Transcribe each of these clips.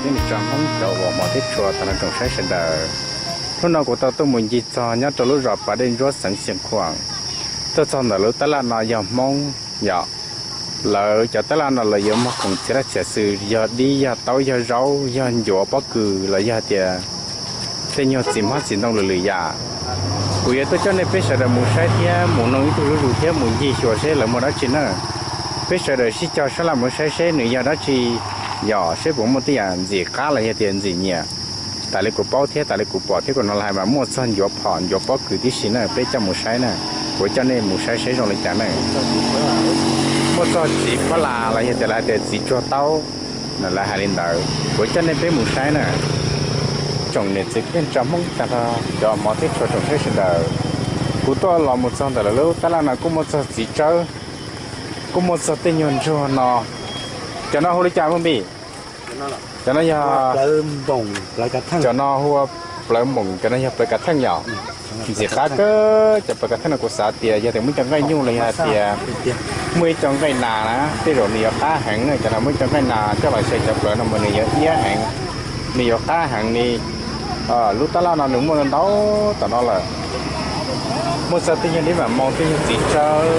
Nyob zoo tsoom Hmoob cov uas hmov thiab tshua tag nrho tsoom saib sawv daws. Hnub no kuv tau tuaj mus ncig txog nyob rau lub zos Pas Dej Ntsuab xeev Xeev Khuam. Tuaj txog ntawm lub tab laj no yog Hmoob yom. Lawv cov tab laj no lawv yuav muag khoom txiav laj txiav xwm, yog dib yog taub yog zaub yog ncuav pob kws los yog tias tej nyuag txiv hmab txiv ntoo lwm lwm yam. Kuv yuav tuaj coj nej peb sawv daws mus saib thiab mus noog ib tug zuj zus thiab mus ncig xyuas seb lawv muag dab tsi na. Peb sawv daws sib cog sab laj mus saib seb nws yog dab tsi, yog seb puas muaj tej yam ntxim qab los yog tias ntxim nyiam. Tas li kuv paub thiab tas li kuv pom thiab kuv hnov lawv hais mas muaj txog ncuav phom ncuav pob kws tib si na, peb coj mus saib na. Kuv coj nej mus saib seb zoo li cas na. Muaj txog txiv phob las los yog tias lawv hais tias txiv tsuag taub, lawv hais li ntawd. Kuv coj nej peb mus saib na. Tsoom niam txiv kwv tij neej tsa Hmoob tag nrho, cov hmov thiab tshua tsoom saib sawv daws, kuv tuaj los mus txog ntawm lawv lub tab laj no kuj muaj txog txiv tsawb, kuj muaj txog tej nyuag ntsuag no. Cov no hu li cas Muaj Npis? Cov no yog, cov no hu ua plawv npoom, cov no yog plawv kav theej yom. Ntxim qab kawg cov plawv kav theej no, kuv xav tias yog tias muaj ib co nqaij nyuj los yog hais tias muaj ib co nqaij nas na, tej zaum nws yuav qab heev na. Cov no muaj ib co nqaij nas coj los xyaw cov plawv no mas nws yuav iab heev, nws yuav qab heev li. Lub tab laj no nws muaj ntau tom no lawm. Muaj txog tej nyuag dib mam moos, tej nyuag txiv tsawb,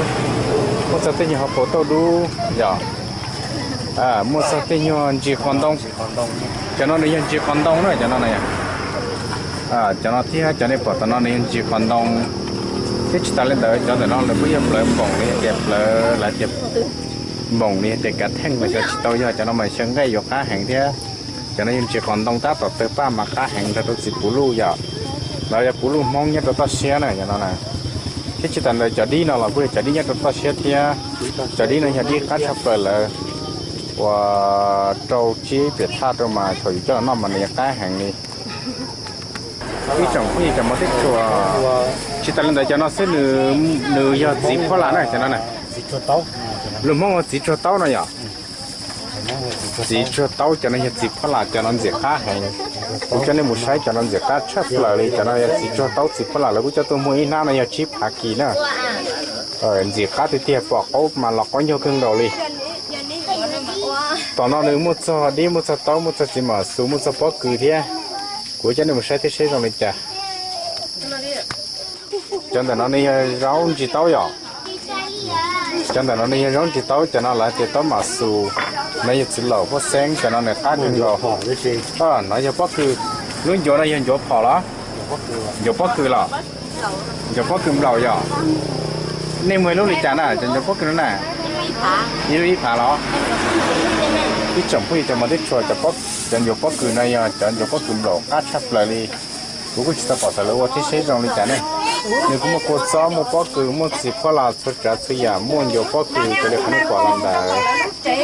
muaj txog tej nyuag hauv paus tauj dub yom. Muaj txog tej nyuag ntsis qos ntoo. Cov no nws yog ntsis qos ntoo na, cov no na. Cov no thiab cov nej pom tom no nws yog ntsis qos ntoo. Thiab tsis tas li ntawd cov ntawm no lawv kuj yog plawv npoom li tias plawv lawv tias npoom li tias kav theej los xyaw tsis tau, yog cov no mas xyaw nqaij yuav qab heev thiab. Cov no yog ntsis qos ntoo tab tom tawg paj mas qab heev nrog rau txiv puv luj yom. Lawv yog puv luj Hmoob nyob rau toj siab na cov no na. Thiab tsis tas ntawd cov dib no los kuj yog cov dib nyob rau toj siab thiab. Cov dib no yog dib qab tshaj plaws lawm, uas rau tsib piam thaj rau mas thaum yus coj los noj mas nws yuav qab heev li. Ib tsoom phooj ywg cov hmov thiab tshua, tsis tas li ntawd cov no xwb, nws yog txiv phob las na cov no na. Lus Hmoob ua txiv tsuag taub no yom. Txiv tsuag taub cov no yog txiv phob las, cov no ntxim qab heev. Kuv coj nej mus saib cov no ntxim qab tshaj plaws li, cov no yog txiv tsuag taub txiv phob las, lawv kuj coj tuaj muag ib hnab no yog tsib phav kis na. Ntxim qab tiag tiag, pom qaub mas los qaub ncaug kawg nkaus li. Tom no nws muaj txog dib, muaj txog taub, muaj txog txiv mam xus, muaj txog pob kws thiab. Kuv coj nej mus saib thiab seb zoo li cas. Cov ntawm no nws yog zaub ntsis taub yom. Cov ntawm no nws yog zaub ntsis taub, cov no lawv tias taub mam xus, no yog txiv laum huab xeeb, cov no nws qab kawg nkaus. No yog pob kws, lub ncuav no yog ncuav phom los? Ncuav pob kws los? Ncuav pob kws nplaum yom. Nej muag ib lub li cas na, cov ncuav pob kws no na? Ib lub ib phav los? Ib tsoom phooj ywg cov hmov thiab tshua, cov ncuav pob kws no yog cov ncuav pob kws nplaum qab tshaj plaws li. Kuv kuj tsis tau pom txog lawv ua thiab seb zoo li cas ne. Nws kuj muaj kua txob, muaj pob kws, muaj txiv phob las txhua tsav txhua yam, muaj ncuav pob kws raws li qhov nej pom los ntawd,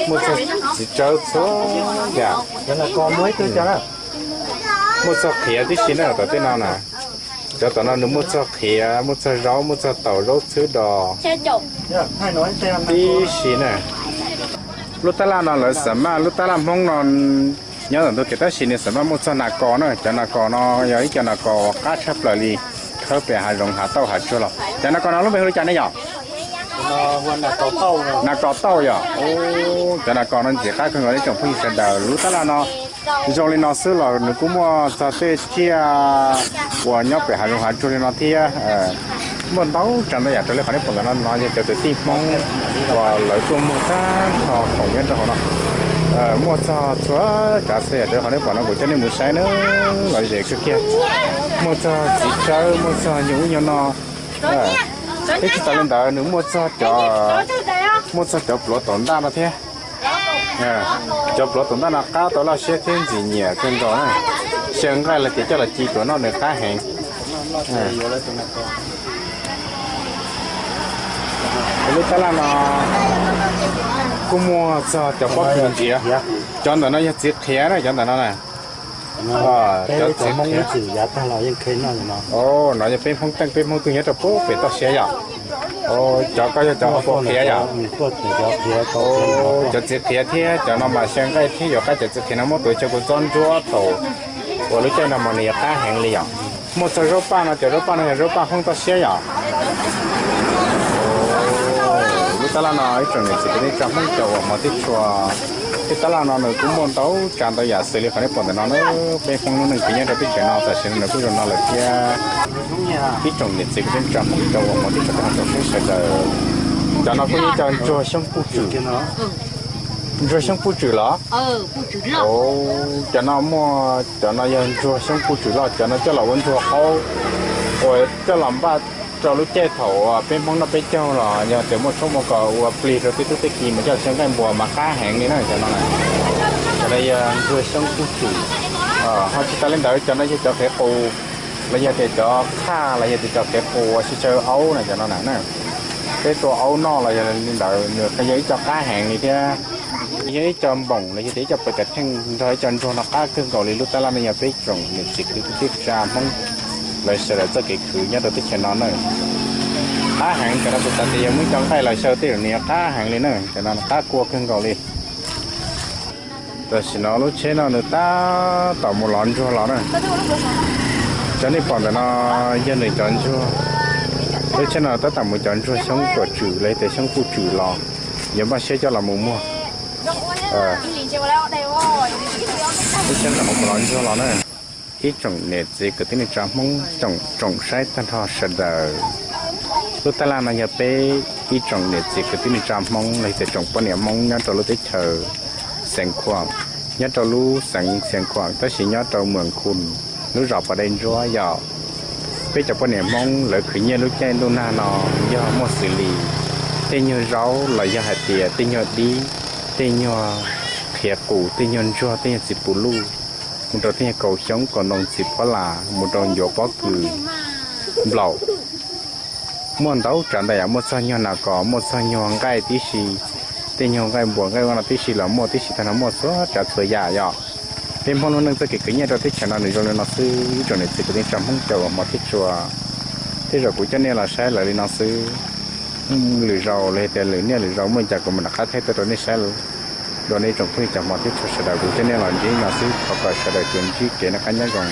muaj txog txiv tsawb txhua yam. Muaj txog qhiav tib si na tom tej no na. Cov tom no nws muaj txog qhiav, muaj txog zaub, muaj txog taum, zaub txhwb dos tib si na. Lub tab laj no lawv xav maj, lub tab laj Hmoob no nyob ntawm ntug kev tab sis nws xav maj muaj txog nas kos na. Cov nas kos no yog ib co nas kos uas qab tshaj plaws li, khawb pem hav zoov hav tauj hav tsuag los. Cov nas kos no lub npe hu li cas ne yom? Nas kos tauj yom. Cov nas kos no ntxim qab kawg nkaus li tsoom phooj ywg sawv daws. Lub tab laj no zoo li no xwb los nws kuj muaj txog tej tsiaj uas nyob pem hav zoov hav tsuag li no thiab. Muaj ntau tsav ntau yam raws li qhov nej pom ntawm no, no yog cov kwv tij Hmoob uas lawv tuaj muag tag nrho khoom nyob rau hauv no. Muaj txog txhua tsav txhua yam raws li qhov nej pom no, kuv coj nej mus saib na, lom zem kawg kiag. Muaj txog txiv tsawb, muaj txog nyuag ub nyuag no. Thiab tsis tas li ntawd nws muaj txog cov, muaj txog cov pluav taum ntaj no thiab. Cov pluav taum ntaj no qab tau laj siab thiab ntxim nyiam kawg nkaus na. Xyaw nqaij los tias coj los ci tuav noj nws qab heev. Lub tab laj no kuj muaj txog cov pob kws ntsiav. Cov ntawm no yog txiv qhiav na, cov ntawm no na. Cov txiv qhiav, no yog peb Hmoob teej peb Hmoob tug nyob rau pem toj siab yom. Cov ko yog cov hauv paus qhiav yom. Cov txiv qhiav thiab cov no mas xyaw nqaij thiab yuav qab, cov txiv qhiav no muab tuav chaw kua txob ntsuab thaum uas lub caij no mas nws yuav qab heev li yom. Muaj txog zaub paj no, cov zaub paj no yog zaub paj Hmoob toj siab yom. Lub tab laj no ib tsoom niam txiv kwv tij neej tsa Hmoob cov uas hmov thiab tshua, Tej tab laj no nws kuj muaj ntau tsav ntau yam xws li qhov nej pom ntawm no na. Peb Hmoob lub neej khwv nyob rau teb chaws no tam sim no nws kuj zoo no lawm thiab. Ib tsoom niam txiv kwv tij neej tsa Hmoob cov uas hmov thiab tshua tag nrho tsoom saib sawv daws, cov no kuj yog cov ntsuag xyoob puj tswm. Ntsuag xyoob puj tswm los? Cov no muaj, cov no yog ntsuag xyoob puj tswm loj, cov no coj los ua ntsuag qaub uas coj los npaj rau lub caij thaum uas peb Hmoob noj peb caug los yog tias muaj tshoob muaj kos ua plig rau tej tub tej ki mas coj los xyaw nqaij npua mas qab heev li na cov no na. Cov no yog ntsuag xyoob puj tswm. Ho tsis tas li ntawd cov no yog cov qhiav qus los yog tias cov qhaj los yog tias cov qhiav qus uas sib tsaw aub na cov no na. Peb tua aub noj los yog li ntawd nws yog ib co qab heev li thiab. Yog ib co npoom los yog tias ib co pawg kas theej nrog ib co ntsuag no qab kawg nkaus li. Lub tab laj no yog peb tsoom niam txiv kwv tij neej tsa Hmoob lawv sawv daws txoj kev khwv nyob rau teb chaws no na. Qab heev, cov no kuv xav tias yog muaj ib co nqaij los xyaw tej zaum nws yuav qab heev li na, cov no qab kua kawg nkaus li. Tam sim no lub tsheb no nws tab tom mus lov ntsuag los na. Cov nej pom ntawm no yog nws cov ntsuag. Lub tsheb no tab tom mus cov ntsuag xyoob tuam tswm los yog tias xyoob puj tswm los, yuav npaj siab coj los mus muag. Lub tsheb no mus lov ntsuag los na. Ib tsoom niam txiv kwv tij neej tsa Hmoob, tsoom saib tag nrho sawv daws, lub tab laj no yog peb ib tsoom niam txiv kwv tij neej tsa Hmoob los yog tias tsoom poj niam Hmoob nyob rau lub teb chaws Xeev Khuam, nyob rau lub xeev Xeev Khuam tab sis nyob rau Muas Khus, lub zos Pov Dej Ntsuab yom. Peb cov poj niam Hmoob lawv khwv nyiaj lub caij ntuj nag no yog muaj xws li tej nyuag zaub los yog hais tias tej nyuag dib, tej nyuag qhiav qus, tej nyuag ntsuag, tej nyuag txiv puv luj, mus rau tej nyuag kaus xyoob kaus ntoo, txiv phuab las, mus rau ncuav pob kws, nplaum. Muaj ntau tsav ntau yam, muaj txog nyuag nas kos, muaj txog nyuag nqaij tib si, tej nyuag nqaij npua nqaij ua no tib si los muaj tib si tag nrho, muaj txhua tsav txhua yam yom. Peb Hmoob lub neej txoj kev khwv nyiaj rau teb chaws no nws zoo li no xwb, ib tsoom niam txiv kwv tij neej tsa Hmoob cov uas hmov thiab tshua. Tej zaum kuv coj nej los saib lawv li no xwb. Lwm zaus los yog tias lwm niaj lwm zaus muaj li cas kuv mam rov qab thaij tuaj rau nej saib dua, nej ib tsoom phooj ywg cov hmov thiab tshua sawv daws. Kuv coj nej los ntsib no xwb, thov kom sawv daws tsuas ntsib kev noj qab nyob zoo.